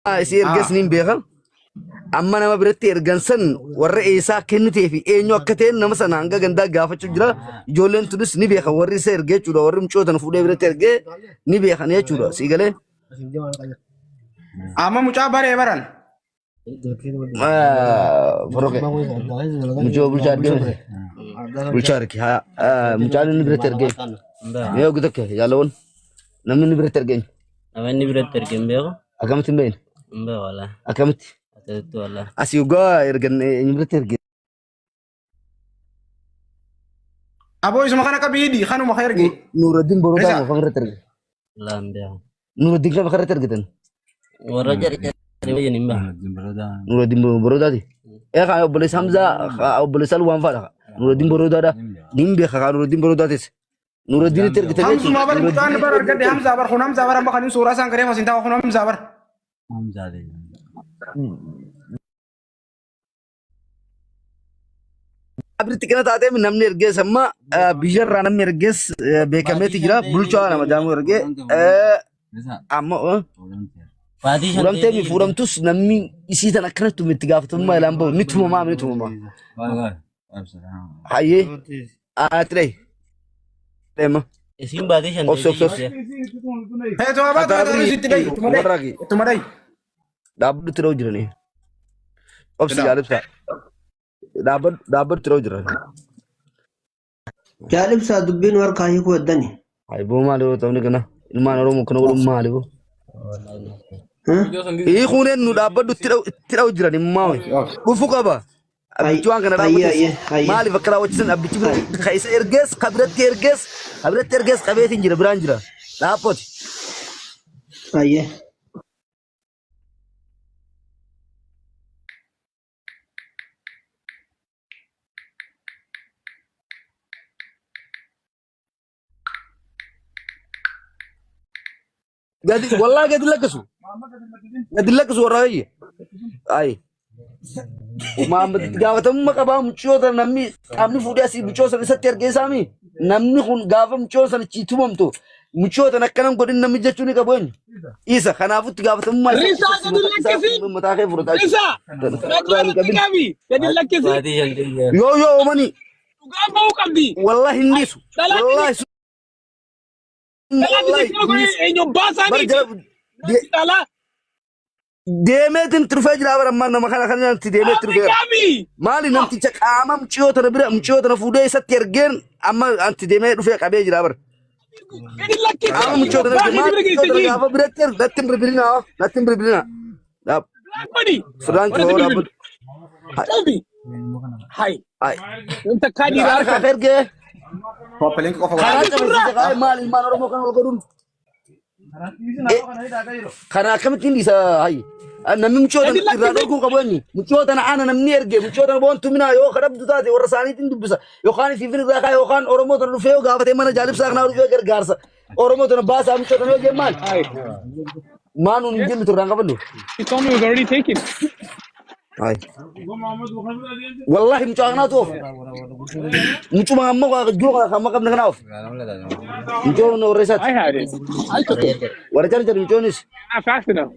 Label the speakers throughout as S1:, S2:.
S1: Isii erges niin beeka. Amma nama biratti ergan san warra eessaa kennitee fi eenyu akka ta'e nama sana hanga gandaa gaafachuu jira. Ijoolleen tunis ni beeka warri isa ergee jechuudha. Warri mucootan fuudhee biratti ergee ni beekan jechuudha. Sii galee.
S2: Amma mucaa baree baran.
S1: Foroqe. Mucoo bulchaa argee. Bulchaa arge. Mucaan inni biratti ergee. Mee ogu tokko jaalawwan namni inni biratti ergee.
S3: Nama inni biratti erge hin beeku.
S1: Akkamitti hin beekne?
S3: Hin beeku walaa.
S1: Akkamitti?
S3: Akkamitti walaa.
S1: Asii ogaa ergan eenyu biratti erge?
S2: Aboo isuma kana qabiidhi kanuma ka erge.
S1: Nuuraddiin Borodaa
S2: Risa.
S1: moo kam irratti erge?
S3: Walaa hin beeku.
S1: Nuuraddiin kam irratti ergitan?
S3: Warra jarjaree wajjin hin beeku.
S1: Nuuraddiin Borodaati. Ee kaa obboleessa Hamzaa kaa obboleessa Alwaan fa'aadha. Nuuraddiin Borodaadha. Niin beeka kaa Nuuraddiin Borodaatis. Nuuraddiinitti ergitan
S2: Hamzuma
S1: jechuudha.
S2: bar mucaan bar argadhe Hamzaa bar kun Hamzaa bar amma kan suuraa isaan garee fasin taa'u kun Hamzaa bar.
S1: Abritti kana taatee namni ergees amma biyyarraa namni ergees beekameeti jira. Bulchaa nama jaamuu ergee amma
S3: Baatii shan
S1: fuudhamtee fi fuudhamtus namni isii tan akkanatti itti gaafatamummaa ilaan bahu ni tumamaa ni tumamaa. Hayyee ati dhayi. Deema.
S3: Isiin baatii shan
S1: Obsi obsi obsi.
S2: Tuma baatu
S1: Ataabri
S2: sitti dhayi. Tuma dhayi.
S1: warraaqi
S2: Tuma dhayi.
S1: dhaabbadhu itti dha'u jiranii. Obsi jaalibsa. Dhaabbadhu dhaabbadhu itti dha'u jiran.
S4: Jaalibsaa dubbiin harkaa hiikuu eddani.
S1: Hayi boo maali yoo ta'u kana ilmaan Oromoo kana godhuun maali boo. Hiikuun nu dhaabbadhu itti dha'u jiran immoo dhufu qaba. Abbichi waan kana
S4: Hayyee
S1: raawwates
S4: hayyee hayyee.
S1: maaliif akka raawwachisan abbichi bira ka isa ergees ka biratti ergees ka biratti ergees qabeetiin jira biraan jira. Dhaabboti.
S4: Hayyee.
S1: Gadi wallahi gadi lakkisu. Gadi lakkisu warra wayyi. Ayi. Maamma itti gaafatamummaa qabaa mucayyoo tana namni qaamni fuudhee asii mucayyoo sana isatti ergee isaami. Namni kun gaafa mucayyoo sana itti tumamtu mucayyoo tana akkanan godhin namni jechuu ni qabu eenyu. Isa kanaafuu itti gaafatamummaa isa
S5: Risaa
S1: isa
S5: gadi
S1: mataa isaa
S5: lakkisi.
S1: mataa kee fudhataa
S5: Risaa
S1: jechuudha.
S5: ragaa irratti qabi. Gadi lakkisi.
S3: Baatii shan ta'e.
S1: Yoo yoo oomani
S5: Dhugaan bahuu qabdi.
S1: wallahi hin dhiisu.
S5: Dhalaa
S1: Wallahi
S5: dhalaa
S1: wallahi
S5: xixiqqoo
S1: hin
S5: kun
S1: dhiisu.
S5: eenyu
S1: Bar
S5: baasaaniiti.
S1: jala
S5: Dhalaa
S1: deemeetiin itti dhufee jira bara ammaa nama kana kana itti deemee itti dhufeera.
S5: qabi.
S1: Maali namticha qaama mucayyoo tana bira mucayyoo tana fuudhee isatti ergeen amma anti deemee dhufee qabee jira bara.
S5: Gadi lakkisi.
S1: Qaama mucayyoo tana
S5: Baasii
S1: maali
S5: bira
S1: mucayyoo
S5: geesse
S1: tana
S5: jiin.
S1: gaafa biratti ergu natti hin bilbilinaa natti hin bilbilinaa. Dhaab
S5: Blackbody.
S1: Firaan
S5: Warra
S1: koo
S5: si
S1: dhaabbatu.
S5: bilbilu. Qabi. Hai.
S1: Ay
S5: Wanta kaadii
S1: karaa
S5: harka.
S1: karaa ergee
S2: Koppiliin qofa
S1: karaa
S2: godhaa.
S1: cabsiise karaa maali ilmaan Oromoo kan wal godhuun. Kana akkamittiin dhiisa hayyi. Namni mucoo
S5: Gadi
S1: tana irraa
S5: lakkisi.
S1: dhorkuu qabu eenyu? Mucoo tana ana namni erge mucoo tana boontu minaa yoo kadhabdu taate warra isaaniitiin dubbisa. Yookaan isiifin irraa kaa yookaan Oromoo tana dhufee yoo gaafatee mana jaalibsaa kanaa dhufee gargaarsa. Oromoo tana baasaa mucoo tana yoo jeen maali?
S5: Hai.
S1: Maa nuun hin jennu turraan qabannu.
S5: He told me it was already taken.
S1: Hayi. Wallahi mucaa kanaatu of. Mucuma amma jiru kana amma qabne kana of. Mucoo warra isaati.
S5: I had it. I took it.
S1: Warra jara jara mucoonis.
S5: Not fast enough.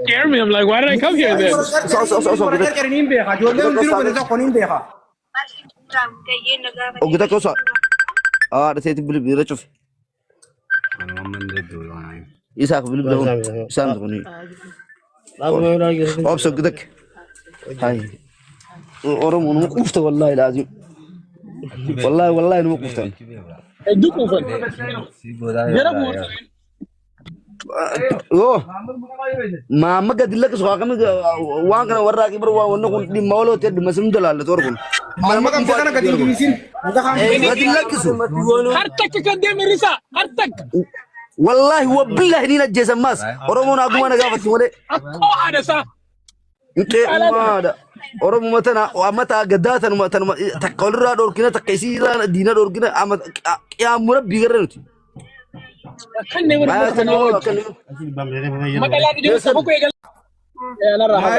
S5: Scare me. I'm like, why did I come here then?
S1: Osoo osoo osoo osoo
S2: Warra carcaranii hin beeka. Ijoollee hundinuu gadi tokko ni beeka.
S1: Ogita akka osoo. Haadha seeti bilbila cufe. Isaaf bilbila kun isaan kun obsa ogita akka. Hai. Oromoo nama quufta wallaahi laazim. Wallaahi wallaahi nama quuftan.
S5: Hedduu quufan. Jara bu'uursa.
S1: Yoo maamma gadi lakkisu haa kami waan kana warra aqii bara waan wanni kun dhimma waloo ta'e dhimma sin dalaallatu warra kun.
S2: Amma qabdee kana gadi hin dhiisin. Hanga kaan
S1: Gadi lakkisu.
S5: Hartakka kan deeme risaa. Hartakka.
S1: Wallaahi wabillahi niin ajjeesan maas Oromoon haguma na gaafatti malee.
S5: Akkoo haadha isaa.
S1: Inqee umaadha. Oromuma tana amma taa gaddaa tanuma tanuma takka walirraa dhorkina takka isiirraa diina dhorkina amma qiyaamu rabbii garra nuti.
S5: Akkan nama
S1: Maa
S5: nama
S1: kan
S5: kanaa
S1: yoo
S5: wajji.
S1: akkan
S5: Maqalaa jedhu saba koo eegala. Alarraa hafa.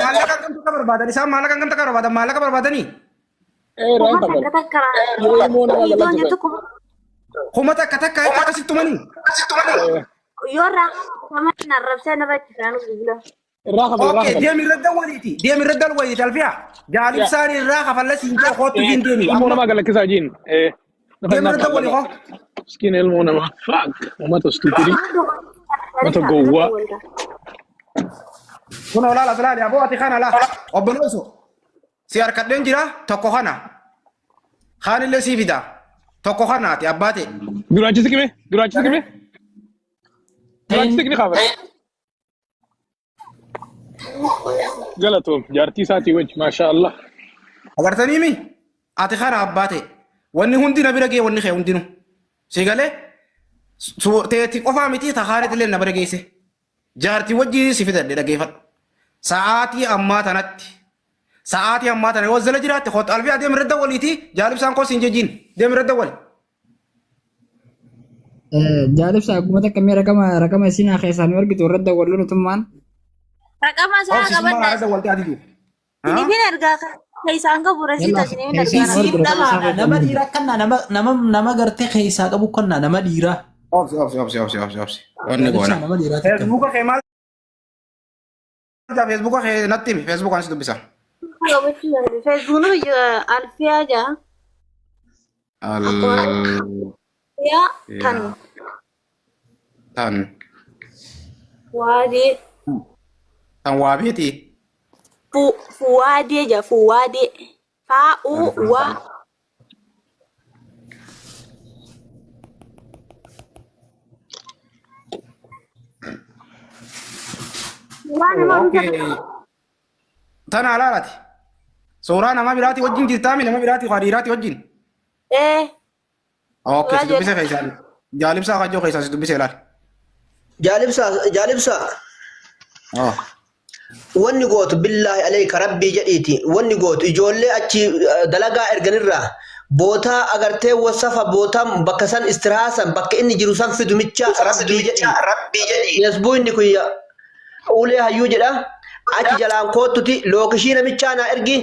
S2: Maallaqa hangam takka barbaadan? Isaan maallaqa hangam takka barbaadan? Maallaqa barbaadanii?
S5: Eeraan
S6: Kuma
S5: kafala.
S6: takka takka
S5: Yeroo immoo nama
S6: viidiyoon
S5: galaa
S6: jettu
S5: jiran.
S6: kuma
S2: Kuma takka takka akkasitti tumanii?
S6: Yoo irraa kafaman arrabsee narra cifaan bilbila.
S5: Irraa kafal irraa
S2: Okay,
S5: kafal.
S2: deemi irra dawwaliiti. Deemi irra dawwaliiti Alfiyaa. Jaalibsaan irraa kafalla siin jee kootu jiin deemi.
S5: Ilmoo namaa galakkisaa jiin.
S2: Deemi irra dawwali koo.
S5: Miskiin ilmoo namaa. Fuck. Uummata stupidii. Uummata gowwaa.
S2: Kun olaala silaali aboo ati kana laa. Obboleessu. Si harkadheen jira tokko kana. Kaanillee sii fida. Tokko kana ati abbaa ta'e.
S5: Duraachisi qime. Duraachisi qime. Duraachisi qime kaafate. Galatoom jaartii isaatii wajji maashaa Allah.
S2: Agartanii mi? Ati kana abbaa ta'e. Wanni hundi na bira ga'e wanni kee hundinuu. Si galee teeti qofaa miti takaareet illee na bira geesse. Jaartii wajji si fidadhe dhageeffadhu. Sa'aatii ammaa tanatti. Sa'aatii ammaa tana yoo jala jiraatte kootu Alfiyaa deemi irra dawwaliiti jaalibsaan koo siin jejiin deemi irra dawwali.
S7: Jaalibsa akkuma takka mee raqama raqama isin keessaa nu argitu irratti dawwallu nutummaan.
S6: Raqama isaa
S2: Obsi summaa
S6: qabadha.
S2: irra dawwalte ati jiru.
S6: Isiniifin ergaa keessaan qabu rasiita isiniifin ergaa.
S7: Keessaan nu
S8: Isiin
S7: argitu raqama isaa
S8: dhalaadha. Nama
S7: keessaa.
S8: dhiiraa kannaa nama nama nama gartee keessaa qabu kannaa nama dhiiraa.
S2: Obsi obsi obsi obsi obsi obsi. Wanni
S8: Jaalibsaa
S2: goona.
S8: nama dhiiraa takka.
S2: Feesbuuka kee maal Feesbuuka kee natti himi Feesbuukaan si dubbisa.
S6: Feesbuukni biyya Alfiyaa jaa. Alfiyaa tan
S2: Tan
S6: waadee
S2: tan waa beeti.
S6: fuwaadee jaa fuwaadee faa u waa Suuraa nama
S2: Okay. Tana alaalati. Suuraa nama biraati wajjin jirtaami nama biraati waa dhiiraati wajjin.
S6: Ee
S2: Okay, si
S6: Suuraa
S2: dubbise keessaan. Jaalibsaa kajjoo keessaan si dubbise ilaali.
S4: Jaalibsa jaalibsa
S2: Oh.
S4: wanni gootu billaahi aleeka rabbii jedhiiti wanni gootu ijoollee achi dalagaa erganirraa bootaa agartee wasafa bootaa bakka san istiraasan bakka inni jiru san fidu micha rabbii jedhii Feesbuukni kun ulee hayyuu jedha achi jalaan koottuti lookishii namichaa naa ergi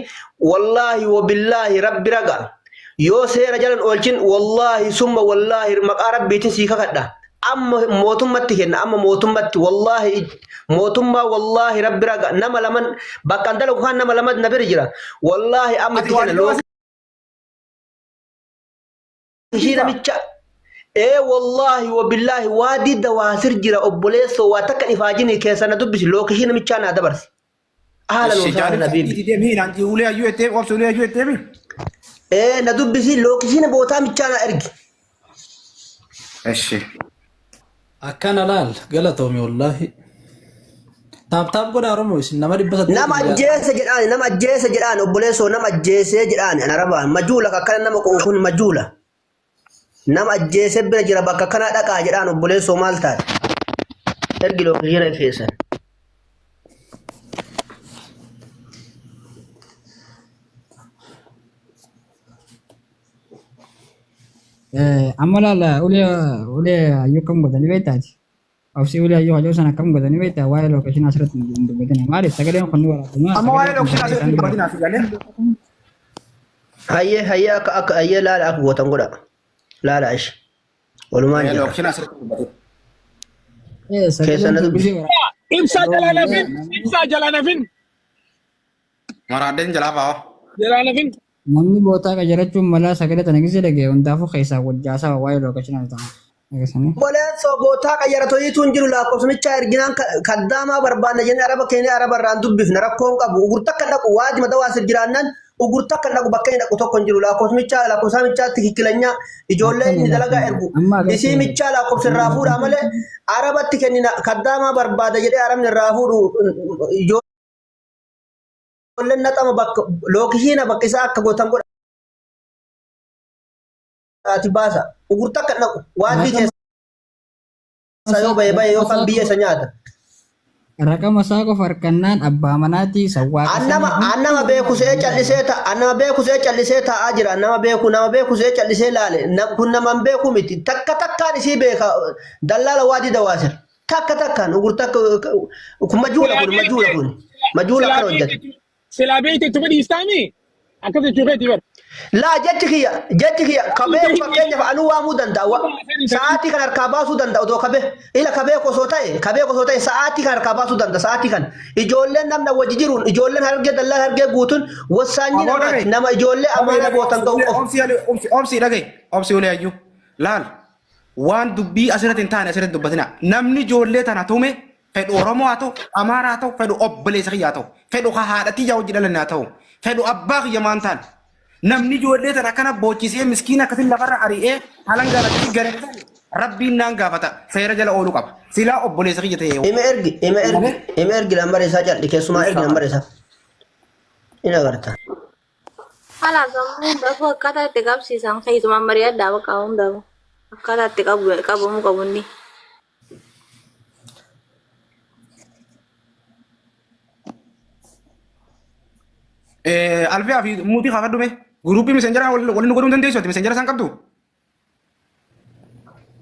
S4: wallaahi wabillaahi rabbi raga yoo seera jalan oolchin wallaahi summa wallaahi maqaa rabbiitiin sii kakadha amma mootummatti kenna amma mootummatti wallaahi mootummaa wallaahi rabbi raga nama laman bakka an dalagu kan nama lama na bira jira wallaahi amma
S2: Ati
S4: itti kenna
S2: waan
S4: lookishii namicha ee wallaahi wabillaahi waa didda waasir jira obboleessoo waa takka ifaajinii keessa na dubbisi lookishii namichaa naa dabarsi ahlan
S2: Ishi
S4: wa sahlan
S2: jaalibsaa
S4: habiibi
S2: itti deemi naan ulee hayyuu ettee obsi ulee hayyuu ettee mi?
S4: ee na dubbisi lookishii bootaa michaa naa ergi
S2: Ishi.
S8: Akkana laal galatoomi wallaahi. Taap taap godhaa Oromoo isin nama dhibba
S4: Nama
S8: saddeetii ja'a.
S4: ajjeese jedhaan nama ajjeese jedhaan obboleessoo nama ajjeesee jedhaan an arabaan majuula akkana nama qo'u kun majuula nama ajjeese bira jira bakka kanaa dhaqaa jedhaan obboleessoo maal taate ergi lookishiina keessan.
S7: Amma laala ulee ulee hayyuu akkam godhanii beektaati. Obsi ulee hayyuu hajoo sana akkam godhanii beektaa waa'ee lookeeshinii asirratti hin dubbatin. Maaliif sagaleen kun ni waraabama
S2: Amma waa'ee
S7: sagaleen kun
S2: lookishinaa
S7: sagalee
S2: asirratti
S7: isaanii
S2: dubbatin asii galee.
S4: Hayyee hayyee akka akka hayyee laala akka gootan godha laala ishi walumaan jira
S2: Lookishinaa asirratti dubbatin.
S4: keessan
S7: Sagaleen
S4: na
S7: kun
S4: dubbisi.
S7: gisee waraabama.
S5: Ibsaa jalaa nafin. Ibsaa jalaa nafin.
S2: Maraadeen jalaa fa'aa.
S5: Jalaa nafin.
S7: Namni bootaa qajarachuun malaa sagalee tana gisee dhaga'e hundaafuu keessaa wajjaasaa waa'ee lookeeshinii ta'a. Dhageessanii.
S4: Obboleessoo bootaa qayyaratoyiitu hin jiru lakkoofsumichaa erginaan kaddaamaa barbaanna jennee araba keenya araba irraan dubbifna rakkoon qabu ugurta akka dhaqu waajima dawaasif jiraannan ugurta akka dhaqu bakka inni dhaqu tokko hin jiru lakkoofsumichaa lakkoofsaa michaatti kikkilanyaa ijoollee
S7: Akkana
S4: inni dalagaa ergu
S7: amma
S4: isii
S7: agartee
S4: michaa lakkoofsa irraa fuudhaa malee arabatti kennina kaddaamaa barbaada jedhee arabni irraa fuudhu ijoolleen naxama bakka lookishiina bakka isaa akka gootan godhaati baasa ugurta akka dhaqu waajii
S7: raqama
S4: keessa yoo bahe bahe
S7: raqama
S4: yookaan
S7: isaa
S4: biyya
S7: qofa
S4: isa nyaata.
S7: raqama isaa qofa harkannaan abbaa manaatii sawwaaqa
S4: Annama
S7: sanii
S4: annama
S7: hundi
S4: beeku se'ee callisee ta annama beeku se'ee callisee taa'aa jira nama beeku nama beeku se'ee callisee laale kun nama hin beeku miti takka takkaan isii beeka dallaala waadii dawaasir takka takkaan ugurta kun majuula
S5: Silaa
S4: kun majuula
S5: beekte
S4: kun majuula
S5: silaa
S4: akkana hojjeta.
S5: beekte silaa beekte ittuma dhiistaami. Akkas jechuu keetii bara.
S4: Laa jechi kiyya jechi kiyya kabee fakkeenyaaf anuu waamuu danda'a. Sa'aatii kan harkaa baasuu danda'a otoo kabee ila kabee osoo ta'e kabee osoo ta'e sa'aatii kan harkaa baasuu danda'a sa'aatii kan ijoolleen namna wajji jiruun ijoolleen hargee dallaa hargee guutuun wasaanyii
S2: Aboo
S4: namaati
S2: dhagahi.
S4: nama ijoollee amaanaa gootan ga'u qofa.
S2: Obsi obsi obsi dhagahi. Obsi ulee hayyuu. Laal. Waan dubbii asirratti hin taane asirratti dubbatina. Namni ijoollee tana tume fedhu Oromoo haa ta'u, Amaaraa haa ta'u, fedhu obboleessa kiyya haa ta'u, fedhu ka haadha tiyya wajji dhalanne haa ta'u, fedhu abbaa kiyya maan taane. Namni ijoollee tana akkana boochisee miskiina akkasiin lafarra ari'ee halangaan akkasii garee rabbiin naan gaafata seera jala ooluu qaba. Silaa obboleessa kiyya ta'e
S4: Ima ergi ima ergi ima ergi lambara isaa calli keessumaa ergi lambara isaa. In agarta.
S6: Haala gammuu hundaafuu akkaataa itti qabsiisan keessumaan mari'adhaa bakka hundaafuu akkaataa itti qabamuu qabu inni.
S2: Alfiyaa fi muutii kaafadhu mee. Guruupii miseenjara waliin nu godhuu hin dandeessu ati miseenjara isaan qabdu.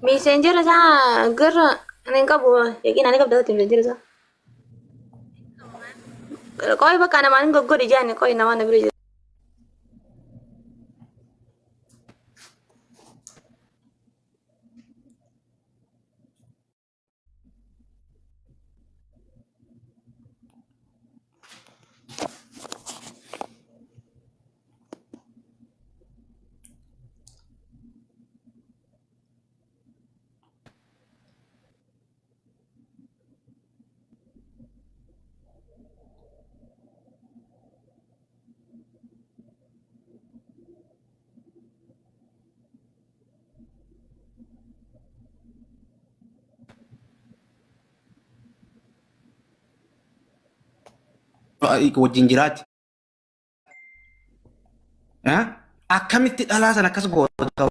S6: Miseenjera isaa gara ani hin qabu yookiin ani qabda miseenjera isaa. Qoy bakka namaan hin goggodhi jaani qoy namaan na bira jira.
S2: Wajjin jiraatti. Akkamitti dhalaa sana akkas goota?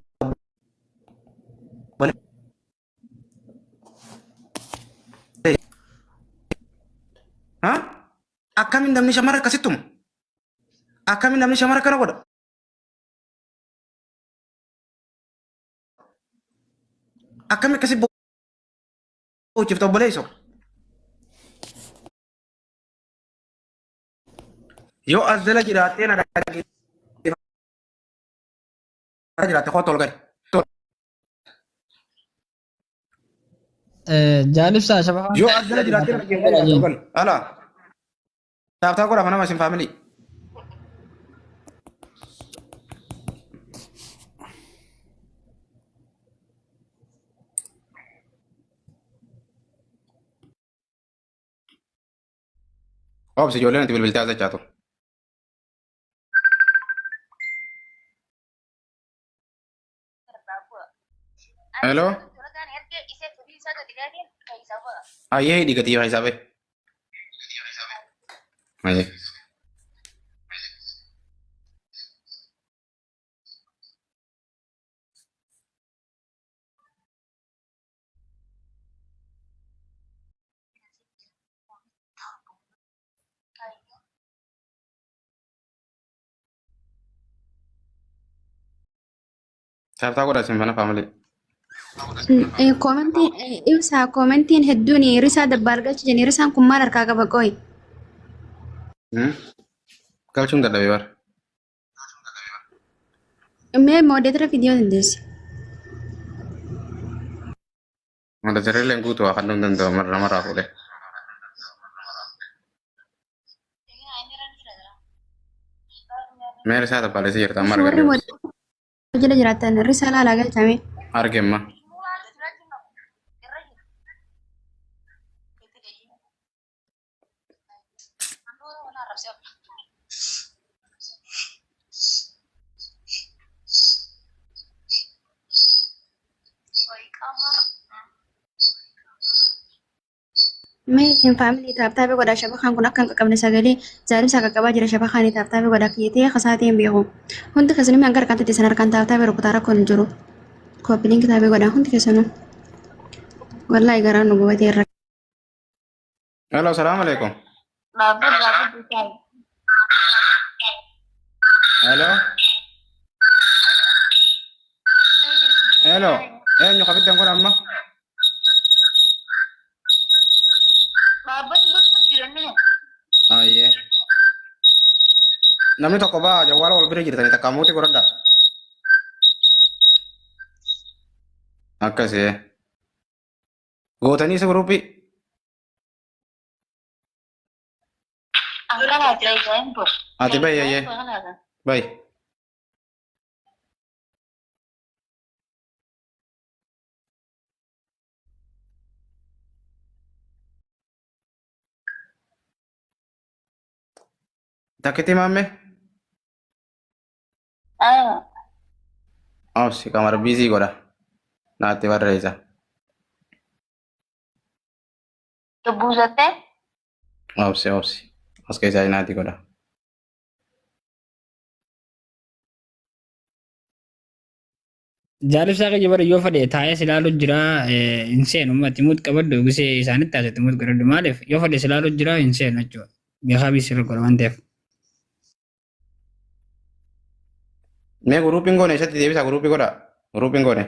S2: Akkamiin namni shamara akkasitti tuma? Akkamiin namni shamara akkana godha? Akkami akkasi boochifta obboleesso? Yoo as jala jiraattee na dhaggeeffachaa jiraatte kootu ol gadi.
S7: Jaalibsaa shabakaan
S2: Yoo as jala jiraattee na dhaggeeffachaa jiraatte ol gali. Alaa. Taaptaa godhafa nama isin faamilii. Obsi ijoolleen ati bilbiltee as jechaatu. Hello. Ayyee hidhi gatii faayisaa bee. Ayyee. Taaptaa godha isin fana faamilii.
S9: Koomentiin ibsaa koomentiin hedduun risaa dabbaal galchi jedhanii risaan kun maal harkaa qaba qoyi.
S2: Galchuun dadhabee bara.
S9: Mee moodeetira fidiyoo dandeessi.
S2: Moodeetirri guutuu haa kan danda'u marra maraa fuudhee. Mee risaa taphaalessi jirta amma
S9: Warri
S2: argame.
S9: moodeetira jala jiraatan risaa laalaa galchame.
S2: Argemma.
S9: Mee isin faamilii taaptaabii godhaa shabakaan kun akka hin qaqqabne sagalee zaalimsaa qaqqabaa jira shabakaan taaptaabii godhaa kiyyatee kasaatee hin beeku. Hundi keessanuu hanga harkaan tuttisan harkaan taaptaabii rukutaa rakkoon hin jiru. Kooppiiliin kitaabee godhaa hundi keessanuu. Wallaahi garaan nu gubatee irra.
S2: Hello, salaam alaikum. Hello. Hello. Eenyu kabiddan kun amma? Ayyee. Namni tokko baa jawwaala wal bira jirtanii takka muutii godhadhaa. Akkasii. Gootanii isa guruppii. Ati bayi ayyee. Bayi. Takkitti maamme. Obsi qamar biizii godha. Naatti barreessa.
S6: Buusattee?
S2: Obsi obsi. As keessaa naatti godha.
S7: Jaalibsaa kiyya bara yoo fedhe taa'ee si ilaalu jira hin seenu ummati muut qabadhu gisee isaanitti taasisetti muut godhadhu maaliif yoo fedhe si ilaalu jira hin seenu jechuudha. Beekaa biisii godha waan ta'eef.
S2: Mee guruupiin goone isatti deebisa guruupii godha. Guruupiin goone.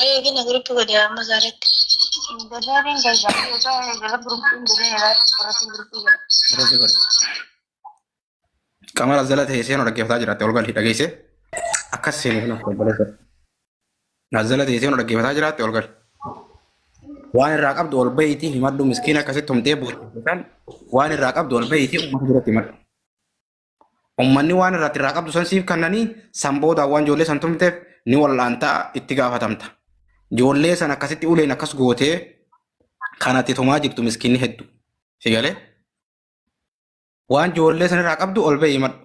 S6: Mee gina gruppii godhe amma zaaritti.
S2: Guruupii godhe. Qamara jala ta'e seenu dhaggeeffataa jiraatte ol gali dhageesse. Akkas seenu kun akka obboleessa. Jala ta'e seenu dhaggeeffataa jiraatte ol gali. Waan irraa qabdu ol bahiitii himadhu miskiina akkasitti humtee booddee waan irraa qabdu ol bahiitii uummata biratti himadhu. Uummanni waan irratti irraa qabdu san siif kennanii san booda waan ijoollee san tumteef ni wal'aantaa itti gaafatamta. Ijoollee san akkasitti uleen akkas gootee kanatti tumaa jirtu miskiinni hedduu. Si galee? Waan ijoollee san irraa qabdu ol bahii himadhu.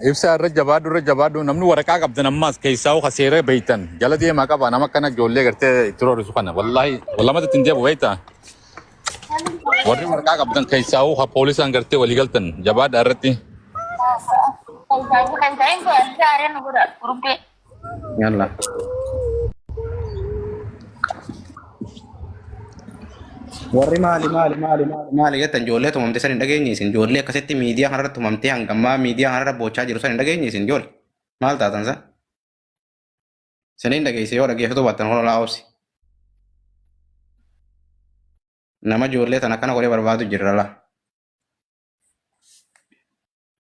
S10: Ibsa irra jabaadhu irra jabaadhu namni waraqaa qabdan ammaas keessaa hoo seera beeytan jala deemaa qaba nama akkana ijoollee gartee itti roorisu kana wallaahi wallamatti ittiin deebu beeyta warri waraqaa qabdan keessaa hoo poolisaan gartee walii galtan jabaadha irratti.
S2: Yalla. Warri maali maali maali maali maali jettan ijoollee tumamte san hin dhageenye isin ijoollee akkasitti miidiyaa kanarra tumamtee hangammaa miidiyaa kanarra boochaa jiru san hin dhageenye isin ijoollee maal taatan san? Isin hin dhageesse yoo dhageeffatu baattan hololaa obsi. Nama ijoollee tana akkana godhee barbaadu jirra laa.